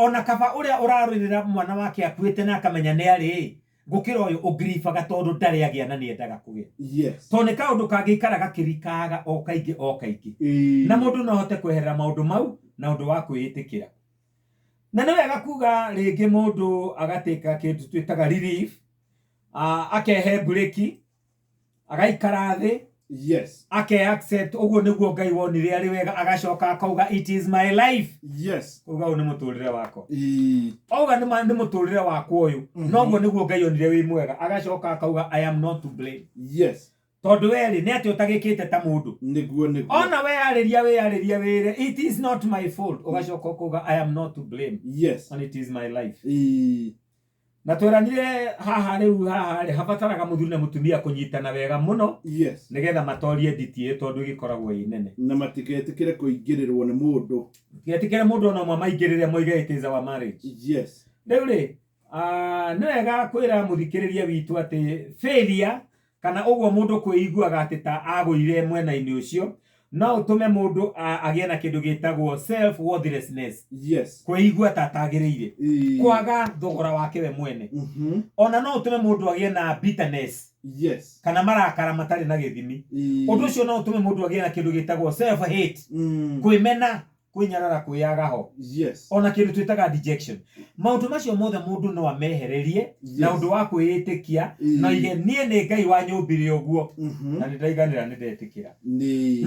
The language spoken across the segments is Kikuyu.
Ona kaba ũrĩa ũrarũĩrĩra mwana wake akuĩte na akamenya nĩ arĩ, gũkĩra ũyũ ũngiribaga tondũ ndarĩ agĩa na nĩ endaga kũgĩa. Tondũ nĩ kaũndũ kangĩikara gakĩrikaga o kaingĩ o kaingĩ. Na mũndũ no ahote kweherera maũndũ mau na ũndũ wa kwĩĩtĩkĩra. Na nĩ wega kuga rĩngĩ mũndũ agatĩka kĩndũ twĩtaga relief, akehe mburĩki, agaikara thĩ, ake accept ũguo nĩguo Ngai wonire arĩ wega, agacoka akauga, "It is my life." Uga, "Ũyũ nĩ mũtũrĩre wakwa." Auga, "Nĩ mũtũrĩre wakwa ũyũ." Noguo nĩguo Ngai onire wĩ mwega, agacoka akauga, "I am not to blame." Tondũ werĩ nĩ atĩ ũtagĩkĩte ta mũndũ. Nĩguo nĩguo. Ona weyarĩria wĩyarĩria wĩre, "It is not my fault," ũgacoka ũkauga, "I am not to blame and it is my life." Na tweranire haha rĩu haha rĩ habataraga mũthuri na mũtumia kũnyitana wega mũno nĩgetha matorie nditi ĩyo, tondũ ĩgĩkoragwo ĩ nene. Na matigetĩkĩre kũingĩrĩrwo nĩ mũndũ. Getĩkĩre mũndũ ona ũmwe maingĩrĩre moige, "It is our marriage." Rĩu rĩ, nĩ wega kwĩra mũthikĩrĩria witũ atĩ failure, kana ũguo mũndũ kwĩiguaga atĩ ta agũire mwena-inĩ ũcio, no ũtũme mũndũ agĩe na kĩndũ gĩtagwo self worthlessness, kwĩigua ta atagĩrĩire, kwaga thogora wake we mwene. Ona no ũtũme mũndũ agĩe na bitterness kana marakara matarĩ na gĩthimi. Ũndũ ũcio no ũtũme mũndũ agĩe na kĩndũ gĩtagwo self hate, kwĩmena, kwĩnyarara, kwĩyaga ho, ona kĩndũ twĩtaga dejection. Maũndũ macio mothe mũndũ no amehererie na ũndũ wa kwĩĩtĩkia na oige, "Niĩ nĩ Ngai wanyũmbire ũguo na nĩ ndaiganĩra, nĩ ndetĩkĩra."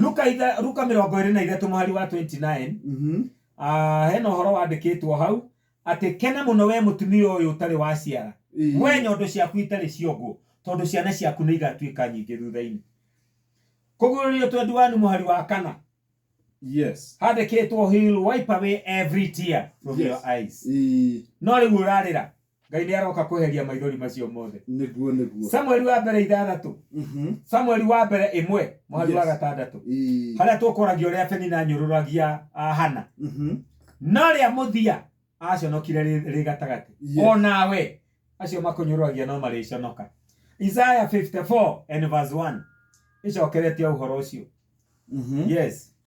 Luka 23 mũhari wa 29, hena ũhoro wandĩkĩtwo hau atĩ, "Kena mũno we mũtumia ũyũ ũtarĩ waciara, we nyondo ciaku itarĩ ciongwo, tondũ ciana ciaku nĩ igatuĩka nyingĩ thutha-inĩ." Kũguũrĩrio 21 mũhari wa 4, handĩkĩtwo, "He will wipe away every tear from your eyes." No rĩu ũrarĩra, Ngai nĩ aroka kweheria maithori macio mothe. Nĩguo nĩguo. Samueli wa mbere 6, Samueli wa mbere 1 mũhari wa 6, harĩa tũkoragia ũrĩa Penina anyũrũragia Hana, no rĩa mũthia aconokire rĩ gatagatĩ. Onawe acio makũnyũrũragia no marĩconoka. Isaiah 54 and verse 1 ĩcokeretie ũhoro ũcio. Yes.